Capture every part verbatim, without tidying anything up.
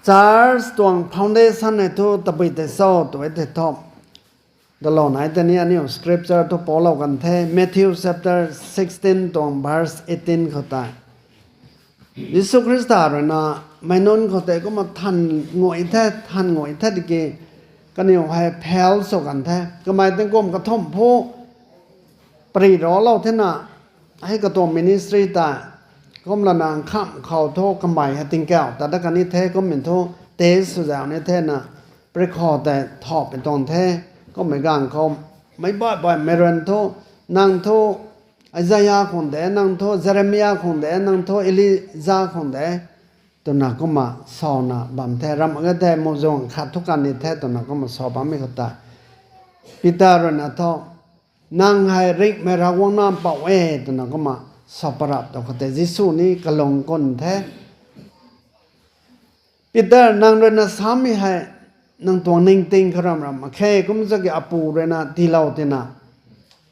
Church tuang foundation hei thu tabui tei cho tw e tei thu, dalou nai tei ni aniu scripture thu paulou kan the, Matthew chapter sixteen tuang verse eighteen khou tei, Jisu Khrista rui na meic nunc khou tei kumna than nguay the, than nguay the tiki, kaniw hei fail sw kan the. Kamei tingkum kathumh phu pary raclou thena, hei katuang ministry tei, kumlana nkham khou thu kamei hei tingkauh ta dat kan ni the, kumna thu test sw zauh ni thena, pary khou tei thauhpui tuang the, kummei ganv khou, meic baih baihmei rui thu, nang thu Isaia khang de, nang thu Jeremia khang de, nang thu Elija khang de, twna kumna sana bam the, ram ge the, muhzwng khat thu kan ni the, twna kumna sa bammei khou tei, Peter rui na thu, nang hei ringhmei Ravguangc Nac Mpouh e, twna kumna sa parap ta khou tei Jisu ni kalung kun the. Peter, nang rui na samei hei, nang tuang ningting khou ram ram mak khe, kumna zaki Apu rui na tiilou tina,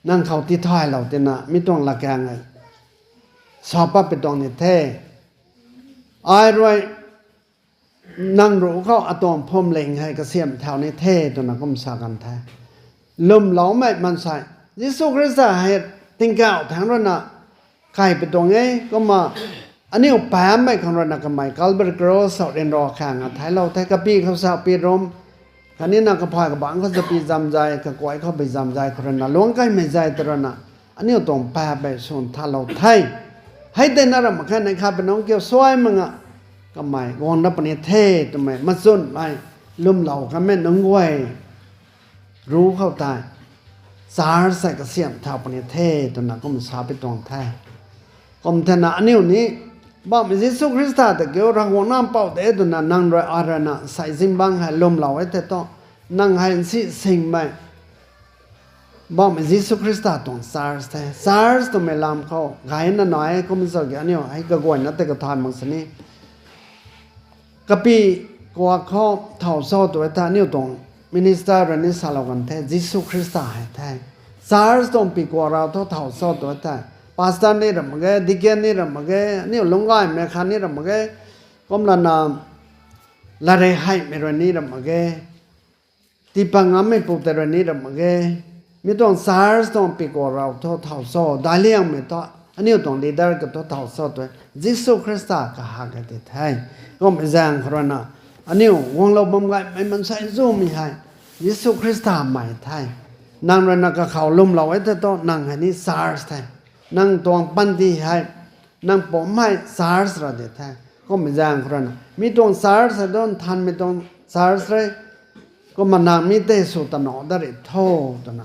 nang khou tithaylou tina, mi tuang latkaeng e, sa pat pui tuang ni the. Ai rui nang ruc khou atuang phuamling hei kasiamh thau ni the, twna kumna sa kan the. Lwmloumei maansei, Jisu Khrista hei tingkauh thangc rui na kai pui tuang e, kumna aniu paapmei khang rui na kamei Calvary Cross khou ryanra khang a theiclou the, kapy khou sa pi rum, khatni na kaphay kabangc khou sa pi zamzai, kakuay khou pi zamzai khou rui na luangc kaimei zay ta rui na, aniu tuang paap hei swn thalou the. Hei tei na ram mak khe, neih khat pui nungc kiu suai mak nga, kamei guang dat puni the, twmei machunmei, lwmlou kanmei nunc guay ruc khou tei church hei kasiamh thau puni the, twna kumna sa pui tuang the. Kum thena aniu ni, Bauhmei Jisu Khrista ta kiu Ravguangc Nac Mpouh de, twna nang rui ai rui na sei zingbangc hei lwmlou e tei thu, nang hei nsi singmei Bauhmei Jisu Khrista tuang church the. Church twmei lam khou gayna nai e, kumna zaki aniu hei kaguayna tei kathay mak sini, kapy kuak khou thau cho tw e thei, aniu tuang minister rui ni salou kan the, Jisu Khrista hei the. Church tuang py kuak rau thu thau cho tw e thei, pastor ni ram mak ge, deacon ni ram mak ge, aniu lungcgaymei khat ni ram mak ge, kumlana latrik heimei rui ni ram mak ge, tiipat ngammeipu tei rui ni ram mak ge, mi tuang church tuang py kuak rau thu thau cho, daic liangmei thu, aniu tuang leader ka thu thau cho tw e, Jisu Khrista kahak e ti the. Kummei zaeng khou rui na, aniu guanglou bam gaymei maansei zumei hei Jisu Khrista mei the. Nang rui na kakhou lwmlou e tei thu, nang hei ni church the. Nang tuang panty hei, nang pumc hei church ra di the. Kummei zaeng khou rui na, mi tuang church hei thu nthanmei tuang church re, kumna nang mi tei sw tana dat ri tho, twna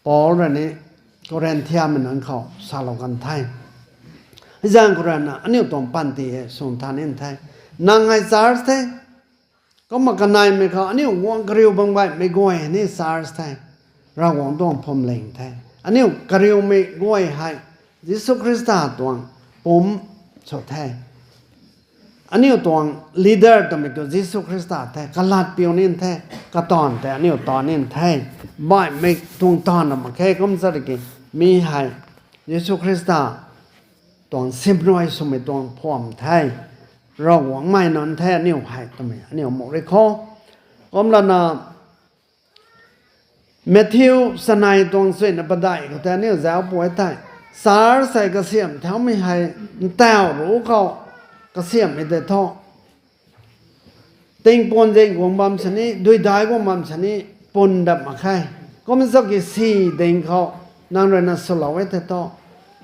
Paul rui ni Korinthiamei nunc khou salou kan the. Hei zaeng khou rui na, aniu tuang panty hei sw nthan ni the. Nang hei church the. Kumna kaneimei khou aniu guang kariu bam gaymei guay ni church the. Ravguangc tuang phuamling the. Aniu kariumei guay hei Jisu Khrista tuang pumc sw the. Aniu tuang leader twmei tu Jisu Khrista the. Kalat piu ni the. Kataanv tei aniu taanv ni the. Baihmei tuang taanv na mak khe, kumna zaki mi hei Jisu Khrista tuang simrui swmei tuang phuam the. Ravguangc mei nunc the aniu hei twmei aniu muh ri kho. Kumlana Matthew chanei tuang suina padeih khou tei aniu zauc pw e thei, church hei kasiamh thaumei hei ntauh ruc khou kasiamhmei tei thu, tingpuan zing guang bam sini, duidai guang bam sini, pun dat mak khe. Kumna zaki si ding khou nang rui na swlou e tei thu,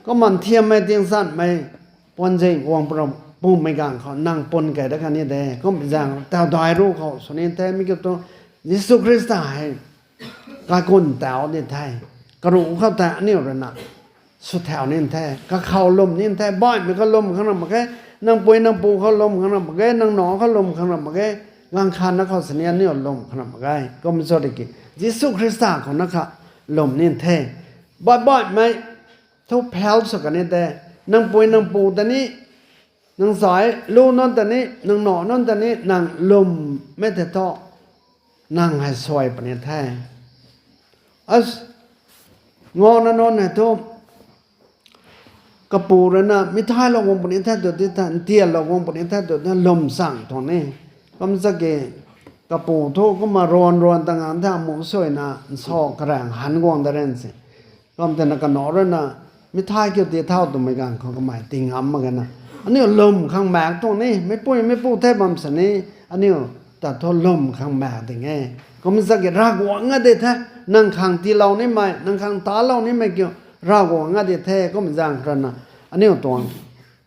kumna nthiammei tingsanmei puan zing guang pumei ganv khou nang pun kei dat kan ni de. Kummei zaeng tau dai ruc khou sw ni the, mi kiu thu Jisu Khrista hei kaikwn tau di the. Karuc khou tei aniu rui na sw thau ni the, kakhou lwm ni the, baihmei khou lwm khang ram mak ge, nang pui nang pu khou lwm khang ram mak ge, nang nac khou lwm khang ram mak ge, ganv khat na khou sini aniu lwm khang ram mak ge. Kumna zaki Jisu Khrista khou na kha lwm ni the. Baih baihmei thu phael sw kan ni de, nang pui nang pu ta ni, nang zai lu nunc ta ni, nang nac nunc ta ni nang lwmmei tei thu, nang hei suai puni the. As, ngana nunc hei thu, kapu rui na mi thaylou guang puni the tw ti the, ntianlou guang puni the tw ti the, lwm chang tuang ni. Kum zaki, kapu thu kumna ruan ruan ta ngang the, amu suina nsa karaeng han guang da ren se. Kum tina kanac rui na, mi thay kiu ti thau twmei ganv khou kamei ti ngam mak ge na. Aniu lwm khang maek tuang ni, meipui meipu the bam sini, aniu ta thu lwm khang maek ding e. Kum zaki Ravguangc a di the, nang khang tiilou nimei, nang khang talou nimei kiu, Ravguangc a di the, kum zaeng khou rui na, aniu tuang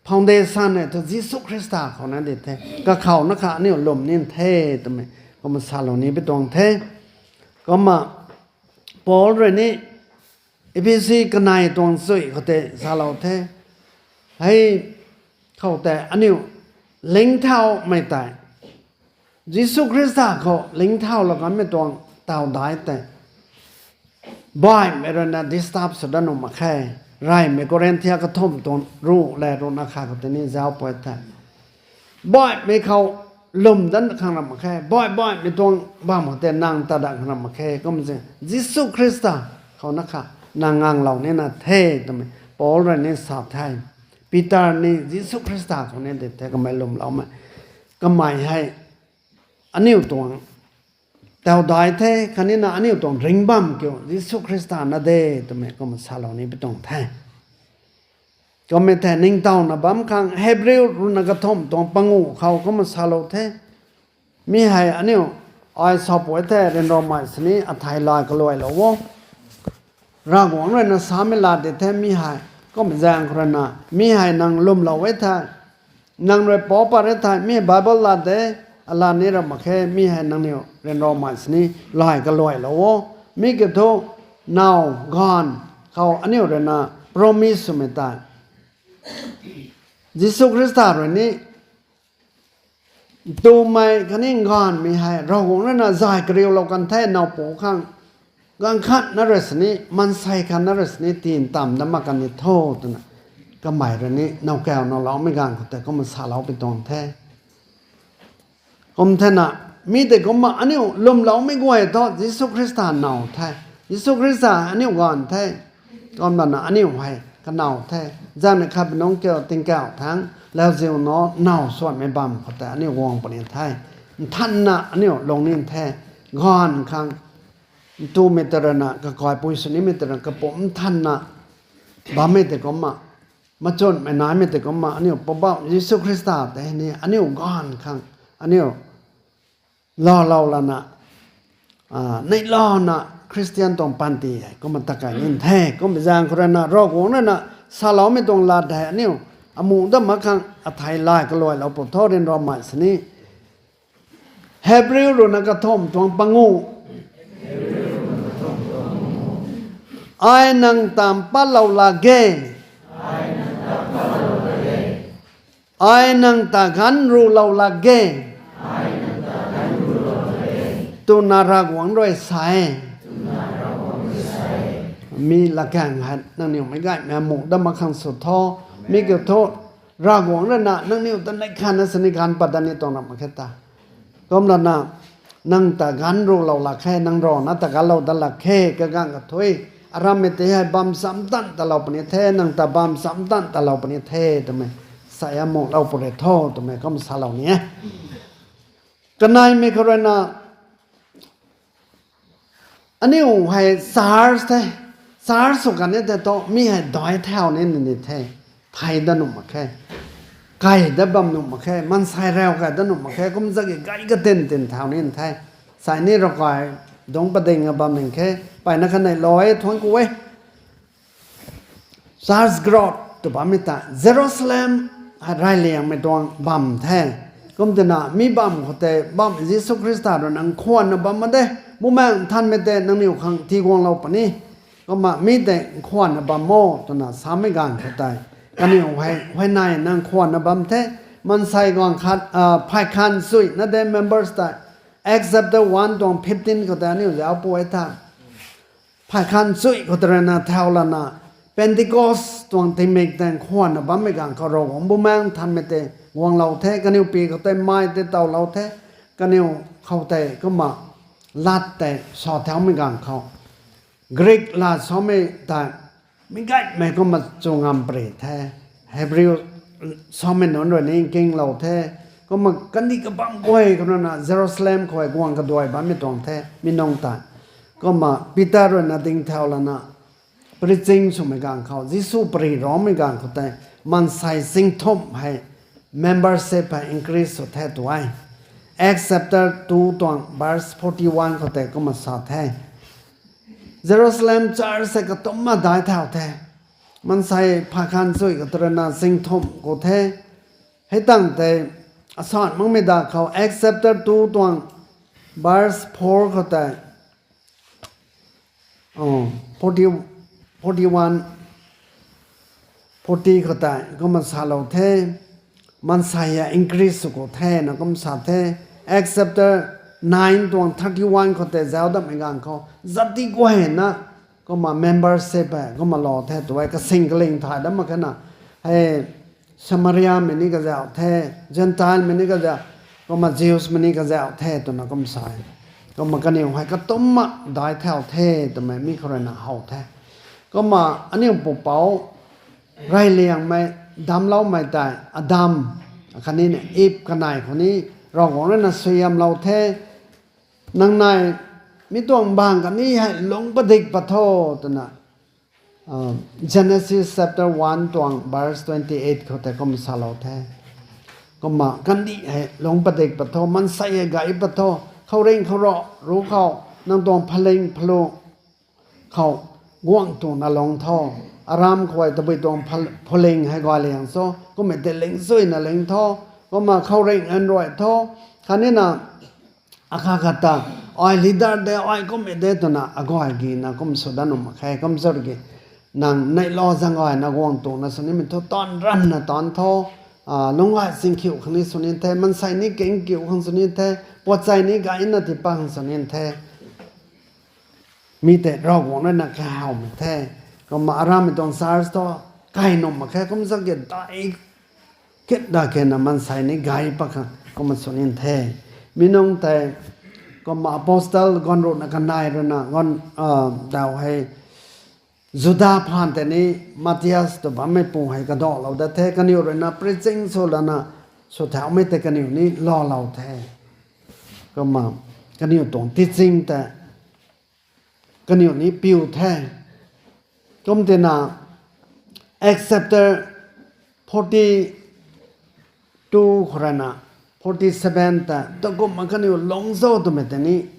foundation e thu Jisu Khrista khou na di the. Kakhou na kha aniu lwm nin the twmei, kumna salou ni pi tuang the. Kumna Paul rui ni Ephesi kanei tuang chui khou tei salou the. Hei khou tei aniu lingthaumei tei, Jisu Khrista khou lingthaulou kanmei tuang taw dai tei, baihmei rui na disturb sw dat nuh mak khe. Reymei Korinthia kathumh tuang ruh le ruhna khat khou tei ni zauc pui the. Baihmei khou lwm dat khang ram mak khe. Baih baihmei tuang bam khou tei nang ta dat khang ram mak khe. Kum se Jisu Khrista khou na kha nang nganglou nina the twmei Paul rui ni sa the. Peter ni Jisu Khrista khou ni di the kamei lwmloumei. Kamei hei aniu tuang taw dai the, khatni na aniu tuang ringc bam kiu Jisu Khrista na de twmei kumna salou ni pi tuang the. Kummei the ningtowna bam khang Hebrew ruhna kathumh tuang panguh khou kumna salou the. Mi hei aniu ai sa pui the, ryanramei sini athei lay kaluailou o. Ravguangc rui na samei lat di the mi hei. Kummei zaeng khou rui na, mi hei nang lwmlou e the, nang rui pou pat e the, mi hei Bible lat de, alat ni ram mak khe, mi hei nangniw ryanramei sini lay kaluailou o. Mi kiu thu, now, gaanv khou aniu rui na promise swmei tei, Jisu Khrista rui ni ntumei khatni gaanvmei hei Ravguangc rui na zay kariulou kan the, now pu khang, gaanv khat na rui sini, maansei khat na rui sini tintam dat mak kan ni tho twna, kamei rui ni now kau now loumei ganv khou tei kumna salou pi tuang the. Kum thena, mi tei kumna aniu lwmloumei guay thu Jisu Khrista now the. Jisu Khrista aniu gaanv the. Kumna na aniu hei kanow the. Zaeng ni khat nungc kiu tingkauh thangc lauziu nac now suanmei bam khou tei aniu guang puni the. Nthanna aniu lungning the. Gaanv khang ntumei ta rui na, kakaipui sw nimei ta rui na, kapumc nthanna bammei tei kumna, machunmei naimei tei kumna, aniu Poubauh Jisu Khrista tei ni aniu gaanv khang aniu laalou lana, neihlouna Khristian tuang panty hei kumna ta kai nin the. Kummei zaeng khou rui na, Ravguangc rui na saloumei tuang lat hei aniu amuh dat mak khang athei lay kaluailou pu tho, ryanramei sini. Hebrew ruhna kathumh tuang panguh. Ai nang ta mpatlou lak ge. Ai nang ta ganv rulou lak ge, twna Ravguangc rui sa e. Mi latkaeng hei nangniw meic gaymei amuh dat mak khang sw tho. Mi kiu thu, Ravguangc rui na nangniw ta neih khatna sini ganv pat dat ni tuang ram mak khe ta. Kumlana, nang ta ganv rulou lak khe, nang rana ta ganvlou dat lak khe, kaganv kathuic, arammei tei hei bam cham tan talou puni the, nang ta bam cham tan talou puni the twmei sa e, amuhlou puni tho twmei kum salou ni e. Kaneimei khou rui na, aniu hei church the, church sw kan ni tei thu mi hei daic thau ni ni the, thei dat nuh mak khe, kai dat bam nuh mak khe, maansei rau kai dat nuh mak khe, kum zaki gay katin tin thau ni the. Sai ni ravkai dungc pading a bam ning khe, mpeyna khatni lou e thuanc ku e. Church growth tw bammei ta Jerusalem hei reyliangmei tuang bam the. Kum tina mi bam khou tei bam Jisu Khrista rui na nkhwanna bam mak de, Bumaengh Nthanmei tei nangniw khang tiguanglou puni. Kumna mi tei nkhwanna bam o twna samei ganv khou tei, kaniw hei huayney nang nkhwanna bam the. Maansei guang khat, phay khan chui na de members tei, Acts chapter one tuang fifteen khou tei aniu zauc pui tha. Phay khan chui khou tei rui na thau lana, Pentecost tuang tingmik tei nkhwanna bammei ganv khou Ravguangc Bumaengh Nthanmei tei guanglou the, kaniw pi khou tei mei tei towlou the, kaniw khou tei kumna lat tei sa thaumei ganv khou, Greek lat samei tei meic gaymei kumna chu ngam pary the. Hebrew samei nunc rui ni nkinglou the. Kumna kandih kabam guay khou rui na Jerusalem khou guang kaduai bammei tuang the, mi nung tei. Kumna Peter rui na ding thau lana preaching swmei ganv khou, Jisu pary roumei ganv khou tei, maansei singthumh hei membership hei increase sw the tu e. Acts chapter two tuang verse forty one khou tei kumna sa the. Jerusalem church hei katumna dai thau the. Maansei phay khan chui kata rui na singthumh khou the. Hei tang tei asan makmei da khou Acts chapter two tuang verse four khou tei, oh, forty, forty one, forty khou tei kumna salou the. Maansei a increase sw khou the na kum sa the. Acts chapter nine tuang thirty one khou tei zauc datmei ganv khou zati guay na kumna membership e kumna lou the tu e, kasing kaling thay dat mak khe na. Hei Samariamei ni kazauh the, Gentilemei ni kazauh, kumna Jewsmei ni kazauh the twna kum sa e. Kumna kaniw hei katumna dai thau the twmei mi khou rui na how the. Kumna aniu pupouc reyliangmei, damcloumei tei Adam khatni Eve kanei khou ni Ravguangc rui na suaihiamlou the. Nang nai mi tuang bang khatni hei lungc padik pat tho twna, Genesis chapter one tuang verse twenty eight khou tei kum salou the. Kumna kandih hei lungc padik pat tho, maansei hei gay pat tho, khouringh khou ru khou, nang tuang phaling phalu khou guang tuna lung tho. Aram khou tabui tuang phaling hei gay liang cho, kummei tei ling chuyna ling tho. Kumna khouringh nruai tho. Khatni na akhat khat ta, ai leader de, ai kummei de twna aguay gina kum sw dat nuh mak khe, kum zat ki. Nang neihlou zaeng gayna guang tuna sw nimei thu, taanv ranvna taanv tho, lungcgay singkhiu khang ni sw ni the, maansei ni kingkiu khang sw ni the, puatchei ni gayna tiipat khang sw ni the. Mi tei Ravguangc rui na kahawmei the. Kumna aramei tuang church thu kai nuh mak khe, kum zat ki dai kit da kena maansei ni gay pat khang kumna sw ni the. Mi nung tei kumna apostle ganv ruhna kanei rui na, daw hei Juda phaan tei ni Matthias tw bammei pu hei kadalou dat the, kaniw rui na preaching sw lana sw thaumei tei kaniw ni laalou the. Kumna kaniw tuang teaching tei kaniw ni piu the. Kum tina Acts chapter forty two khou rui na forty seven ta, takumna kaniw lungc cho twmei tei ni,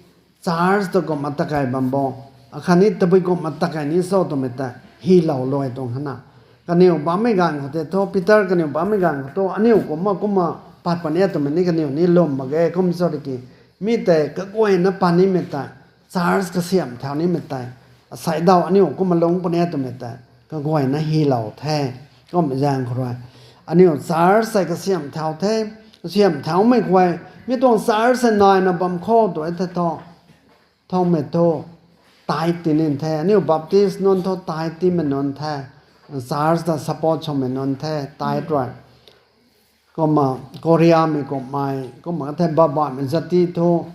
church takumna takei bam bo, akhatni tabui kumna takei ni cho twmei ta, hylou luai tuang hana. Kaniw bammei ganv khou tei thu, Peter kaniw bammei ganv khou thu, aniu kumna kumna pat puni e twmei ni kaniw ni lwm mak ge, kum zat ki. Mi tei kaguayna pat nimei tei, church kasiamh thau nimei tei, asei daw aniu kumna lungc puni e twmei tei kaguayna hylou the. Kum zaeng khou rui aniu church hei kasiamh thau the. Kasiamh thaumei khou mi tuang church hei naina bam khou tw e the thu, thowmei thu tithe tii ni the. Aniu Baptist nunc thu tithe tiimei nunc the. Church ta support swmei nunc the, tithe rui. Kumna Koreamei kummei, kumna thei babaihmei jati thu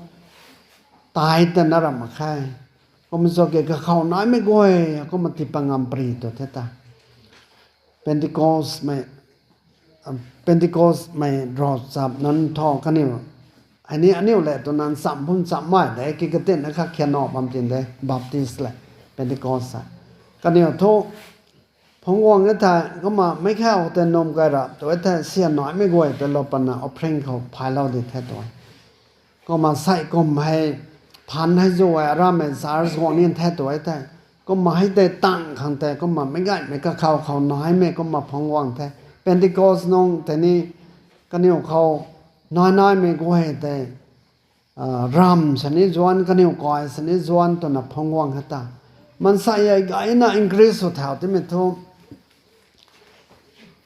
tithe ta na ram mak khe. Kumna cho ki kakhou naimei guay kumna tiipat ngam pary tu the ta. Pentecostmei, Pentecostmei ravchap nunc thu kaniw, hei ni aniu le twna ncham phun nchammei de ki, katinna kha khianna bam tin de, Baptist le Pentecost sa. Kaniw thu phungc guang e thei, kumna meic khou tei num kai rap tu e thei, sian naimei guay tei lou patna offering khou phaylou di the tu e. Kumna sei kum hei, phaan hei zu e, aramei church guang ni the tu e thei. Kumna hei tei tang khang tei, kumna meic gaymei kakhou khou naimei kumna phungc guang the. Pentecost nung tei ni, kaniw khou nai naimei guay tei, ram sini zuan, kaniw kai sini zuan twna phungc guang khe ta. Maansei hei gayna increase sw thau timei thu,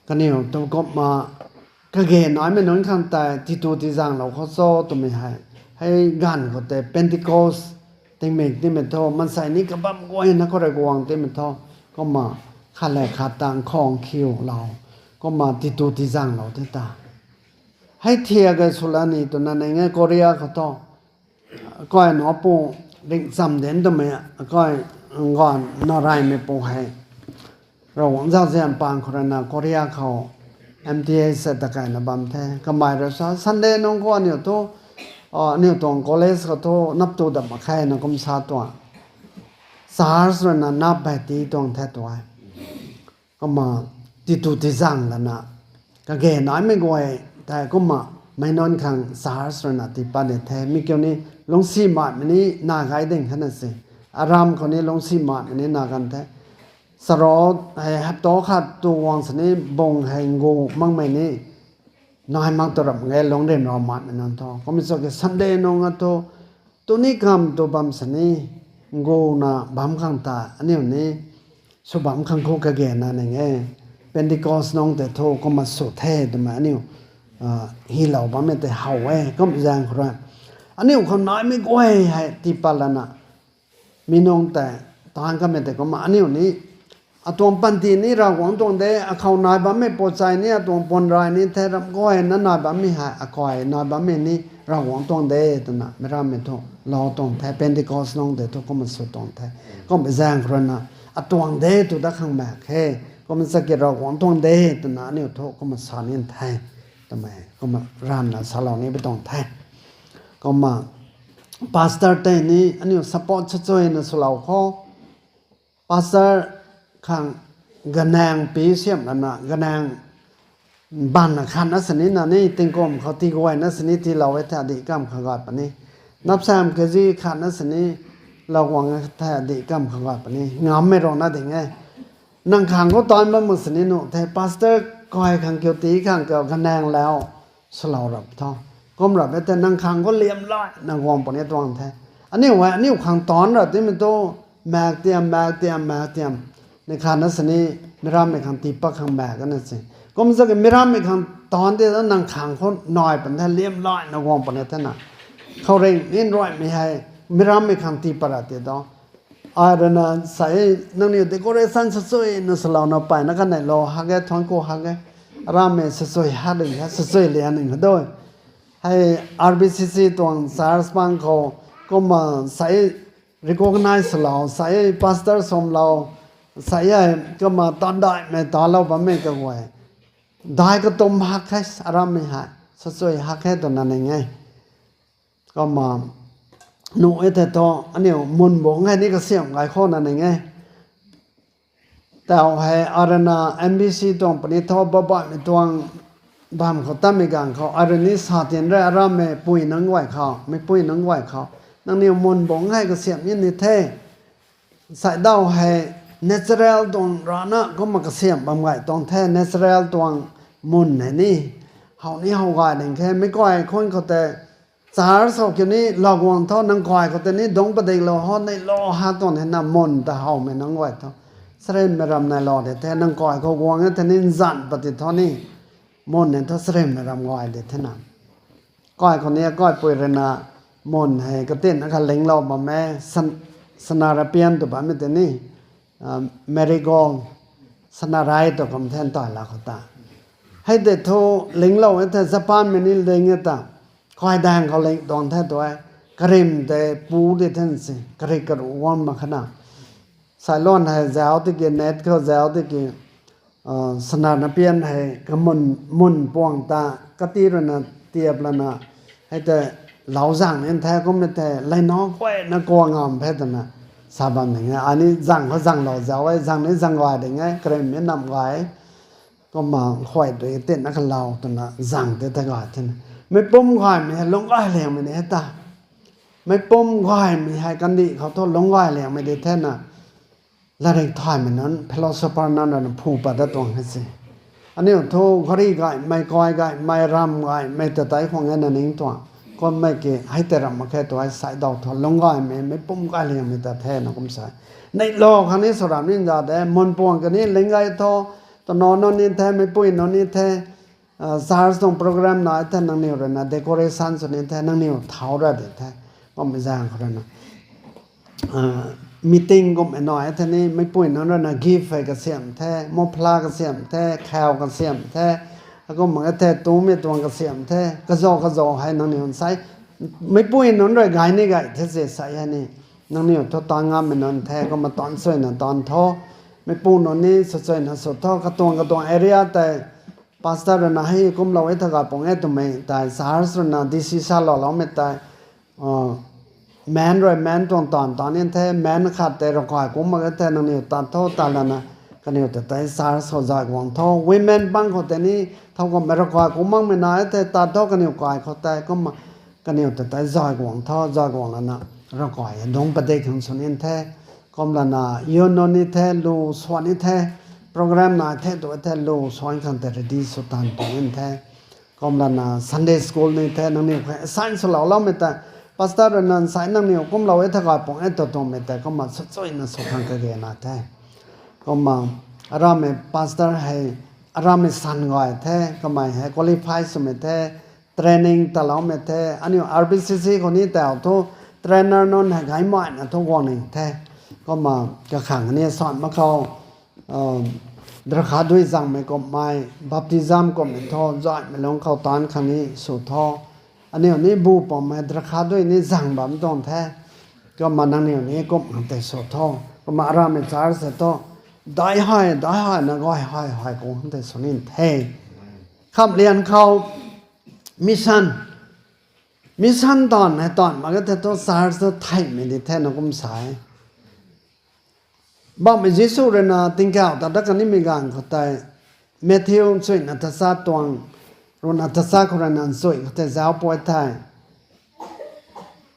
kaniw tu kumna kage naimei nunc khang tei titu tizaenglou khou cho twmei hei, hei ganv khou tei Pentecost tingmik timei thu, maansei ni kabam guayna khou rui guang timei thu, kumna khat le khat tang khang khiulou, kumna titu tizaenglou ti ta. Hei thiak e swlani twna ning e Korea khou thu, akai napu ringccham dinc twmei, akai ganv na reymei pu hei, Ravguangc zauzian paan khou rui na Korea khou M T S ta kaina bam the. Kamei rui sa Sunday nung khou aniu thu, aniu tuang college khou thu nap tu dam mak khe na kum sa tuang. Church rui na nap hei ti tuang the tuang. Kumna titu tizang lana kage naimei guay tei kumna meic nunc khang church rui na tii pat ni the. Mi kiu ni lungcsi matmei ni na gay ding khe na se. Aram khou ni lungcsi matmei ni na gan the. Saro hei hapta khat tu guang sini bung hei ngu makmei ni nai mak tu ram ge lungc rin ra matmei nunc thu. Kumna sa ki Sunday nung a thu, tu ni kam tu bam sini ngu na bam khang ta, aniu ni sw bam khang khou kage na ning e. Pentecost nung tei thu kumna sw the twmei aniu, ah, hylou bammei tei how e, kum zaeng khou rui. Aniu khou naimei guay hei tii pat lana, mi nung tei, taanv kamei tei kumna aniu ni, atuang panty ni Ravguangc tuang de, akhou nai bammei pochai ni, atuang puan rai ni the, ram guay na nai bammei hei, akai nai bammei ni Ravguangc tuang de, twna, mi rammei thu, lou tuang the, Pentecost nung tei thu kumna sw tuang the. Kumna zaeng khou rui na, atuang de tw dat khang mak khe, kumna sa ki Ravguangc tuang de, twna aniu thu kumna sa ni the, twmei, kumna ranvna salou ni pi tuang the. Kumna, pastor tei ni aniu support chachuina swlou khou. Pastor khang ganang pi siam lana, ganang banna khatna sini na ni, tingkum khou tiguayna sini tiilou e the adih kam khang gay puni. Napsam kazi khatna sini lou guang e the adih kam khang gay puni. Ngammei rana ding e. Nang khang khou taanv bam mak sini nuh the, pastor kai khang kiu tii khang kiu ganang lau swlou rap tho. Kum rap e the nang khang khou liam lai na guang puni tuang the. Aniu hei, aniu khang taanv ra timei tu, mak tiam, mak tiam, mak tiam. Ni khatna sini, mi rammei khang tii pat khang mak kana se. Kum sa ki mi rammei khang taanv ti ta nang khang khou nai puni the, liam lai na guang puni the na. Khouringh ni nruaimei hei, mi rammei khang tii pat ra ti ta. Ai rui na sa e, nangniw decoration sachui na swlouna payna kanei lou hak e, thuanc ku hak e. Arammei sachui hak ding he, sachui liang ning kha dui. Hei R B C C tuang church pang khou, kumna sa e recognize swlou, sa e pastor swmlou, sa e kumna tandaihmei talou bammei kaguay. Dai katum hak khe, arammei hei, sachui hak khe twna ning e. Kumna, nuh e the thu, aniu mun bung hei ni kasiamh gay khou na ning e. Tau hei, arana M B C tuang puni thu, babaihmei tuang bam khou tammei ganv khou, arani sa tin re, arammei pui nunc guay khou, meicpui nunc guay khou. Nangniw mun bung hei kasiamh ni ni the. Saidaw hei natural tuang rana kumna kasiamh bam gay tuang the, natural tuang mun hei ni. How ni how gay ding khe, meic kai khun khou tei, church khou kiu ni lou guang tho, nang kai khou tei ni dungc padiklou ho, neilou ha tuang hei na mun ta howmei nunc guay tho. Charynmei ram neilou de the, nang kai khou guang e the ni nzan pati tho ni. Mun hei thu charynmei ram gay de the na. Kai khou ni kaipui rui na mun hei katinna kha linglou bam e, san-, sanarapian tw bammei tei ni, marigold, sanarei tw kum the ntay la khou ta. Hei tei thu linglou e the Japanmei ni ling e ta. Kai daeng khou ling tuang the tu e. Karim tei pu di the si, karik karu guang mak khana. Sailuan hei zauc tiki, net khou zauc tiki, sanarapian hei kamun, mun puang ta, kati rui na tiap lana, hei tei lou zang ni the, kummei the, leina kuayna kua ngam phe twna, sa bam ding e. Ai ni zang khou zanglou zauc e, zang ni zang gay ding e, karim ni nam gay. Kumna khuay tui tinna khalou twna zang tei ta gay thena. Meicpum gaymei hei lungc gay liangmei ni hei ta. Meicpum gaymei hei kandih khou thu lungc gay liangmei di thena. Latrik thaymei nunc, philosopher nunc rui na phu pat dat tuang hei se. Aniu thu gari gaymei, kai gaymei, ram gaymei ta tei khwang e na ning tuang. Kummei ki hei tei ram mak khe tu hei saidaw thu lungc gaymei, meicpum gay liangmei ta the na kum sa. Neilou khang ni sw ram ni nza de, mun puang kani ling gay thu, tanaw nunc ni the, meicpui nunc ni the, church tuang program nai the, nangniw rui na decoration sw ni the, nangniw thau ra di the, kummei zaeng khou rui na meeting kummei nai the ni, meicpui nunc rui na gift hei kasiamh the, muffler kasiamh the, khau kasiamh the, akum mak e the, tumei tuang kasiamh the, kazauh kazauh hei nangniw nsai, meicpui nunc rui gay ni gay the se sa hei ni, nangniw thu taanv ngammei nunc the, kumna taanv suina taanv tho, meicpu nunc ni sw suina sw tho, katuang katuang area tei pastor rui na hei kumlou e tha gay pung e twmei tei church rui na decision lou loumei tei, men rui men tuang taanv taanv ni the, men khat tei ravkai kum mak e the nangniw tat tho tat lana, kaniw ta tei church khou zay guang tho, women bang khou tei ni thow kummei ravkai kum makmei na e the tat tho kaniw kai khou tei kumna, kaniw ta tei zay guang tho, zay guang lana ravkai dungc padik khang sw ni the. Kumlana youth nunc ni the lu suan ni the, program nai the tu the lu suan khang tei ready sw taanv pung ni the. Kumlana Sunday school ni the nangniw khang assign swlou loumei tei, pastor rui na nsai nangniw kumlou e tha gay pung e tw twmei tei kumna swchuina sw khang kagena the. Kumna aramei pastor hei aramei san gay the, kamei hei qualify swmei the, training taloumei the, aniu R B C C khou ni tau thu trainer nunc hei gaymei na thu guang ning the. Kumna kakhang ni san mak khou, drakha dui zangmei kummei, baptism kummei thu zaymei lungc khou taanc khang ni sw tho. Aniu ni bu pummei drakha dui ni zang bam tuang the. Kumna nangniw ni kum khang tei sw tho. Kumna aramei church tei thu dai hei dai hei na gay hei hei kum khang tei sw ni the. Khamlian khou mission, mission taanv hei taanv mak e the thu church thu theihmei di the na kum sa e. Bammei Jisu rui na tingkauh ta dat kanimei ganv khou tei, Matthew chuina tachat tuang, ruhna tachat khou rui na chuy khou tei zauc pui the.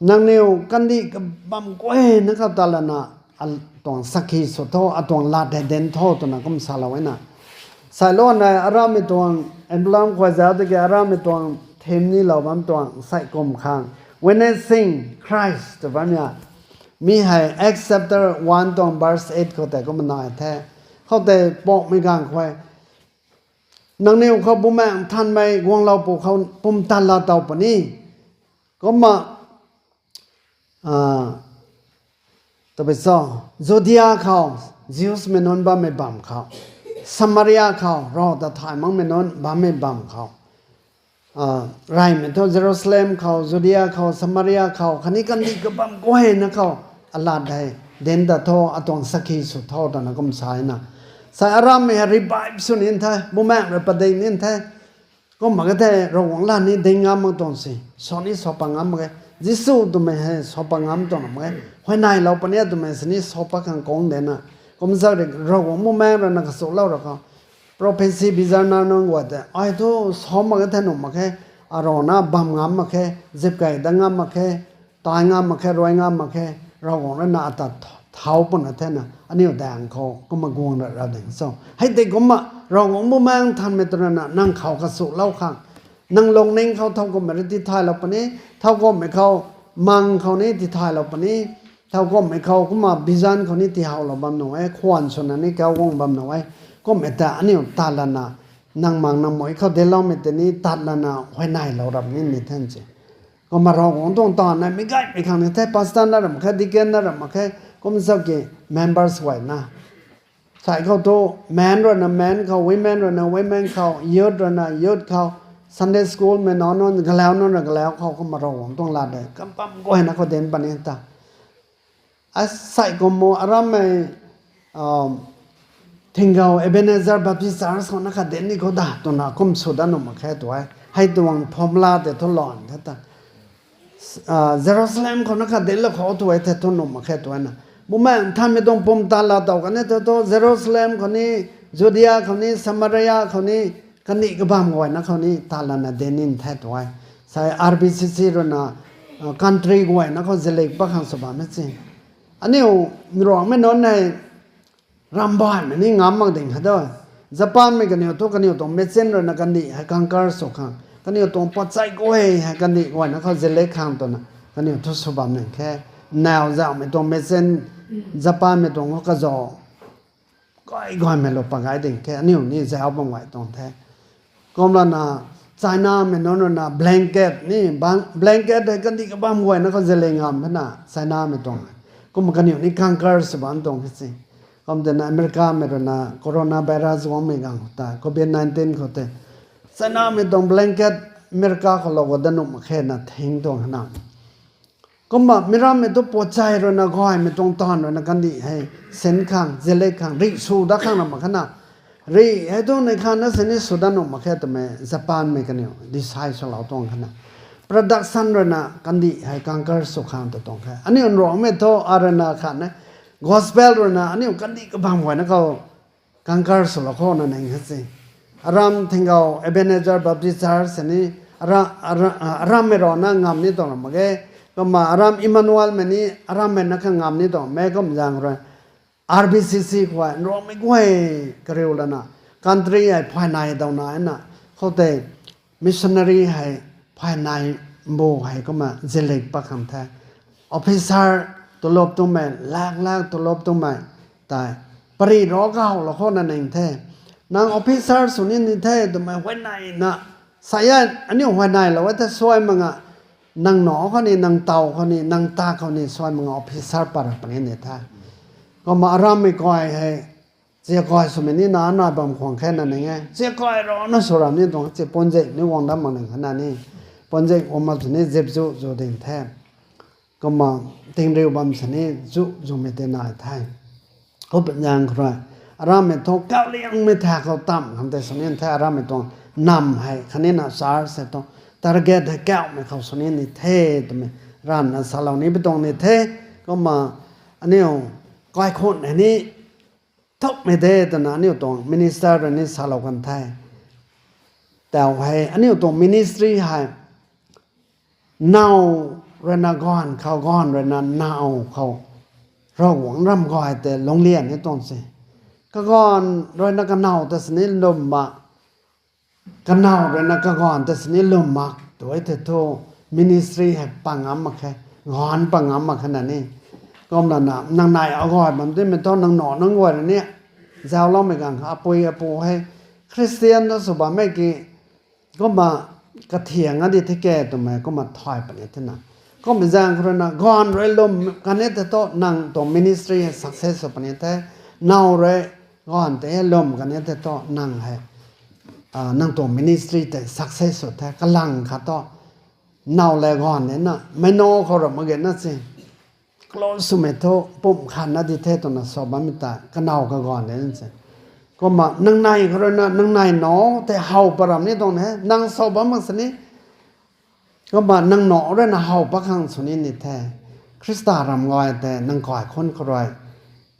Nangniw kandih kabam guayna khou tat lana, atuang sakhi sw tho, atuang lat hei dinc tho twna kum salou e na. Sailouna aramei tuang emblem khou zauc tiki aramei tuang theme nilou bam tuang sei kum khang, Witnessing Christ tw bammei a. Mi hei Acts chapter one tuang verse eight khou tei kumna nai the. Khoutei pumhmei ganv khou, nangniw khou Bumaengh Nthanmei guanglou pwkhou pumtan laa tow puni. Kumna, tabui cho, Judea khou, Jews mei nunc bammei bam khou, Samaria khou, Rav ta thay makmei nunc bammei bam khou, reymei thu Jerusalem khou, Judea khou, Samaria khou khatni kandih kabam guayna khou alat hei dinc ta tho, atuang sakhi sw tho twna kum sa e na. Sai aramei hei revive sw ni the, Bumaengh rui padik ni the. Kum mak e the, Ravguangc lat ni dinc ngam mak tuang si, sa ni sa pat ngam mak e. Jisu twmei hei sa pat ngam tuang mak e. Huayneylou puni twmei sini sa pat khang kung de na. Kumzak ri Ravguangc Bumaengh rui na kachulou ra khou, prophecy vision na nunc guay tei ai thu sa mak e the nuh mak khe, arana bam ngam mak khe, zipkei dat ngam mak khe, tai ngam mak khe, ruai ngam mak khe, Ravguangc rui na ata thau pwna the na, aniu daeng khou kumna guang ra ra ding cho. Hei tei kumna Ravguangc Bumaengh Nthanmei tw rui na nang khou kachulou khang, nang lungning khou thow kumhmei rui tithaylou puni, thow kumhmei khou mang khou ni tithaylou puni, thow kumhmei khou kumna vision khou ni tihawlou bam nuh e, khwan swna ni kauc guang bam nuh e. Kumhmei ta aniu tat lana, nang mang nang mui khou dincloumei tei ni tat lana huayneylou rap ni ni the se. Kumna Ravguangc tuang taanv na meic gaymei khang ni the, pastor na ram mak khe, deacon na ram mak khe, kumzak ki members guay na. Sai khou thu men rui na men khou, women rui na women khou, youth rui na youth khou, Sunday school mei nunc, galau nunc rui galau khou, kumna Ravguangc tuang lat de kabam guayna khou dinc puni ta. Asei kum mu arammei, Thingau Ebenezer Baptist Church khou na khat dinc ni khou da twna kum sw dat nuh mak khe tu e. Hei tuang formula tei thu lan the ta. Jerusalem khou na khat dinclou khou tu e the thu nuh mak khe tu e na. Bumaengh Nthanmei tuang pumtan laa tow kan e the thu Jerusalem khou ni, Judea khou ni, Samaria khou ni, kandih kabam guayna khou ni tat lana dinc ni the tu e. Sai R B C C rui na, country guayna khou zilik pat khang sw bam e si. Aniu Ruangmei nunc hei rambaihmei ni ngam mak ding kha de. Japanmei kaniw thu kaniw tuang machine rui na kandih hei conquer sw khang, kaniw tuang patchei guay hei kandih guayna khou zilik khang twna kaniw thu sw bam ning khe. Nau zauhmei tuang machine, Japanmei tuang khou kazauh kai gaymei lou pat gay ding khe, aniu ni zauc bam gay tuang the. Kumlana Chinamei nunc rui na blanket ni, blanket hei kandih kabam guayna khou zilik ngam the na Chinamei tuang. Kumna kaniw ni conquer sw bam tuang khe si. Kum tina Americamei rui na coronavirus guangmei ganv khou tei, covid nineteen khou tei, Chinamei tuang blanket America khou lou ga dat nuh mak khe na thing tuang na. Kumna mi rammei thu patchei rui na gaymei tuang taanv rui na kandih hei sin khang, zilik khang, rih sw dat khang na mak khe na. Ri hei tu nei khan na sini Sudan nuh mak khe twmei Japanmei kaniw decide swlou tuang khe na. Production rui na kandih hei conquer sw khang ta tuang khe. Aniu Nruangmei thu arui na khat ne. Gospel rui na aniu kandih kabam guay na khou conquer swlou khou na ning khe si. Aram Thinggou Ebenezer Baptist Church sini, ara, ara, ah, arammei rui na ngam ni tuang mak ge. Kumna aram Emmanuel mei ni, arammei na kha ngam ni tuang mei kum zaeng rui. R B C C khou, Nruangmei guay kariu lana, country hei phay nai daw na na, khoutei missionary hei phay nai mbu hei kumna zilik pat khang the. Officer tulop tumei, lak lak tulop tumei, tei, pari ro kaw lou khou na ning the. Nang officer sw ni ni the, twmei huayney na, sa e, aniu huayney lou e the suai mak nga, nang nac khou ni, nang taw khou ni, nang ta khou ni, suai mak nga officer para puni ni the. Kumna arammei guay hei, chia guay swmei ni na, nai bam khwang khe na ning e. Chia guay rui na sw ram ni tuang, chia punzek ni guang dam mak ning khe na ni. Punzek guang mak sini zip zu zu ding the. Kumna tingriu bam sini zu zumei tei nai the. Khou pui zaeng khou rui, arammei thu kauliangmei tha khou tam khang tei sw ni the, arammei tuang nam hei khatni na church hei thu target hei kauhmei khou sw ni ni the twmei ranvna salou ni pi tuang ni the. Kumna aniu kaikhun hei ni thukmei de twna aniu tuang minister rui ni salou kan the. Tau hei aniu tuang ministry hei naw rui na gaanv khou, gaanv rui na naw khou Ravguangc ram guay tei lunglian ni tuang se. Kagaanv rui na kanaw ta sini lwm mak, kanaw rui na kagaanv ta sini lwm mak tu e the thu, ministry hei pang ngam mak khe, gaanv pang ngam mak khe na ni. Kumlana nang nai agay bam timei thu nang nac nang guay rui ni zaucloumei ganv kha apui apu hei Christian thu sw bammei ki, kumna kathiang a di the ke twmei kumna thay puni thena. Kumna zaeng khou rui na gaanv rui lwm kan e the thu nang tuang ministry hei success sw puni the. Naw rui gaanv tei lwm kan e the thu nang hei, ah, nang tuang ministry tei success sw the. Kalang khat thu naw le gaanv e na, meic nac khou ra mak ge na si. Close swmei thu pum khan na di the twna sa bammei ta kanaw kagaanv de na se. Kumna nang nai khou rui na nang nai nac tei how pat ram ni tuang he, nang sa bam mak sini. Kumna nang nac rui na how pat khang sw ni ni the. Khrista ram guay tei nang kaikhun khou rui,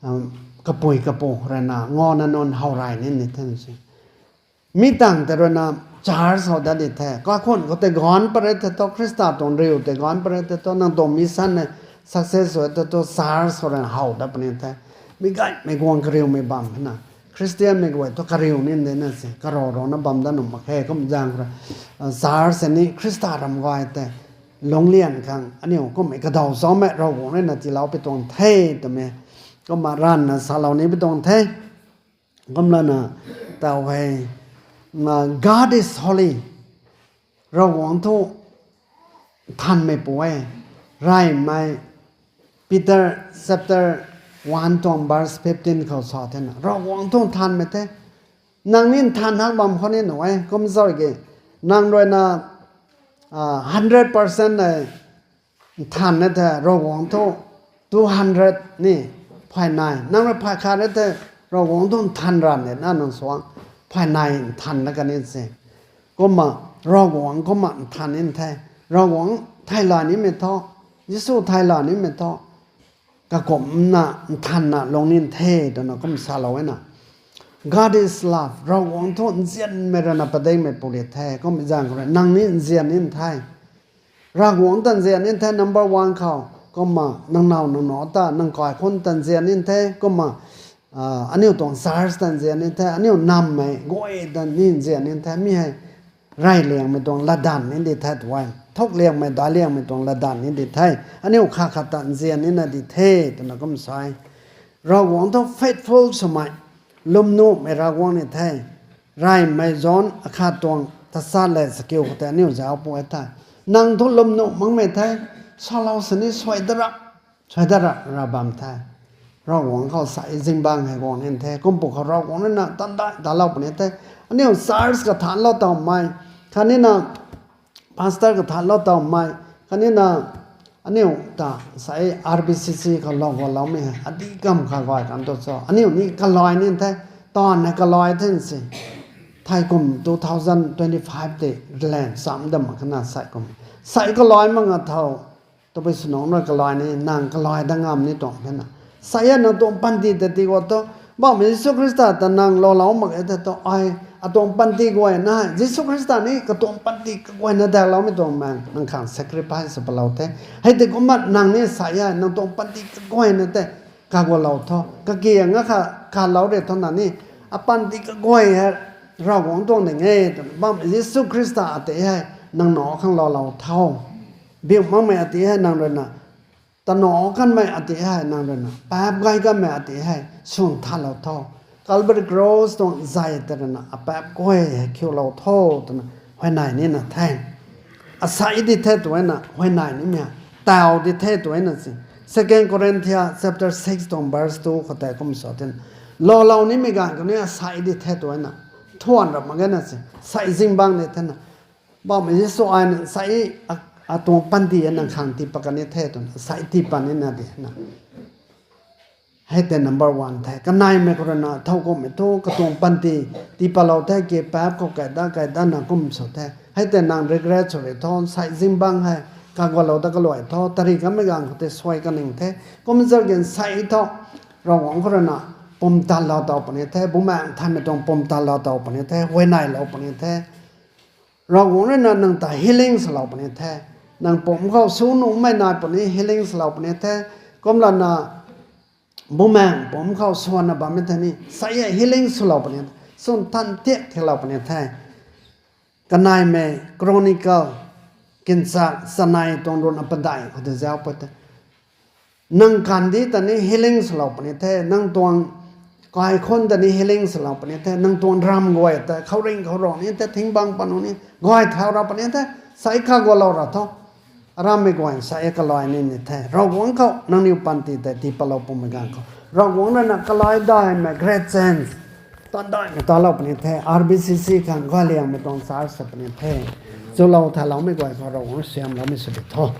um, kapui kapu khou rui na ngana nunc how rey ni ni the na se. Mi tangv tei rui na church how dat di the. Kaikhun khou tei gaanv pat re the thu, Khrista tuang riu tei gaanv pat re the thu, nang tuang mission hei success sw the thu, church khou rui na how dat puni the. Mi gaymei guang kariumei bam na. Christian mei guay thu kariu ni de na se, karou rou na bam dat nuh mak khe, kum zaeng khou rui, ah, church hei ni Khrista ram guay tei lunglian khang aniu kummei kadaw chaumei Ravguangc rui na tiilou pi tuang the twmei kumna ranvna salou ni pi tuang the. Kumlana tau hei, God is holy. Ravguangc thu nthanmei pu e. Reymei Peter chapter one tuang verse fifteen khou sa thena, Ravguangc thu nthanmei the. Nang ni nthan hak bam khou ni nuh e, kum zauc ki. Nang rui na, ah, hundred percent e nthan na the, Ravguangc thu two hundred ni phay nai. Nang rui phay khat re the, Ravguangc thu nthan ranv e na nang suang. Phay nai nthan na kan ni se. Kumna, Ravguangc kumna nthan ni the. Ravguangc thei la nimei thu, Jisu thei la nimei thu, kakumna nthanna lung ni the twna kum salou e na. God is love. Ravguangc thu nzianmei rui na padikmei pu ri the. Kum zaeng khou rui nang ni nzian ni the. Ravguangc ta nzian ni the number one khou. Kumna nang naw nang nac ta, nang kaikhun ta nzian ni the. Kumna, ah, aniu tuang church ta nzian ni the. Aniu nammei guay ta ni nzian ni the. Mi hei reyliangmei tuang latdanv ni di the tu e. Thukliangmei, daic liangmei tuang latdanv ni di the. Aniu khat khat ta nzian nina di the twna kum sa e. Ravguangc thu faithful swmei, lwmnuhmei Ravguangc ni the. Reymei John akhat tuang tachat le chakiu khou tei aniu zauc pu e the. Nang thu lwmnuh makmei the, salou sini suai dat ra, suai dat ra, ra bam the. Ravguangc khou sa e zingbangc hei guang ni the, kum pu khou Ravguangc rui na tandai talou puni the. Aniu church kathanlou tawmei, khatni na pastor kathanlou tawmei, khatni na aniu ta sa e R B C C khou lou guloumei hei, adih kam kha gay kan tu cho. Aniu ni kalai ni the, Taanv hei kalai the si. Thei kum two thousand twenty-five tei rlan cham dam mak khana sei kum. Sei kalai mak nga tho. Tabui sw nungc rui kalai ni, nang kalai dat ngam ni tuang the na. Sei e nang tuang panty ta tii guay tho. Bauhmei Jisu Khrista ta nang loulou mak e the tho. Ai, atuang panty guay na. Jisu Khrista ni katuang panty kaguayna dakloumei tuang maeng nang khang sacrifice sw palou the. Hei tei kumna nang ni sei e nang tuang panty kaguayna tei kagualou tho. Kaki nga kha kalou re tho na ni. Apanty kaguay hei Ravguangc tuang ding e twna bam Jisu Khrista ati hei nang nac khang loulou tho. Biu makmei ati hei nang rui na, tanac kanmei ati hei nang rui na, paap gay kanmei ati hei swn thalou tho. Calvary Cross tuang zay ta rui na apaap guay hei khiulou tho twna huayney nina the. Asei di the twna huayney nimei, taw di the twna si. Second Corinthians chapter six tuang verse two khou tei kum sa the na, loulou nimei ganv khou ni asei di the twna thuan ra mak ge na si. Sei zingbangc di the na, bauhmei Jisu ai na sei, a, atuang panty e nang khang tii pat kan ni the twna sei tii pat nina di na. Hei tei number one the. Kaneimei khou rui na thowkumhmei thu katuang panty tii patlou the ki paap khou kai dat kai datna kum sw the. Hei tei nang regret sw rui tho, sei zingbangc hei kagualou dat kaluai tho, tari kanmei ganv khou tei suai kaning the. Kum zat gan sei tho, Ravguangc khou rui na pumtan lou taw puni the, Bumaengh Nthanmei tuang pumtan lou taw puni the, huayneylou puni the. Ravguangc rui na nang ta healing swlou puni the. Nang pumc khou sw nuhmei nai puni healing swlou puni the. Kumlana Bumaengh pumc khou swanna bammei tei ni sei e healing swlou puni the. Swn than tiak thiklou puni the. Kaneimei Chronicle kinchak chanei tuang ruhna padeih khou tei zauc pat the. Nang kandih ta ni healing swlou puni the, nang tuang kaikhunh ta ni healing swlou puni the, nang tuang ram guay ta khouringh khou rui ni the, thing bang panu ni guay thau ra puni the, sei kagualou ra tho. Arammei guay sei kalai nina the. Ravguangc khou nangniw panty tei tii patlou pumei ganv khou Ravguangc rui na kalai daihmei great change tan daihmei talou puni the, R B C C khang Gualiangmei tuang church sa puni the. Chulou thaloumei guay khou Ravguangc siamloumei sw di tho.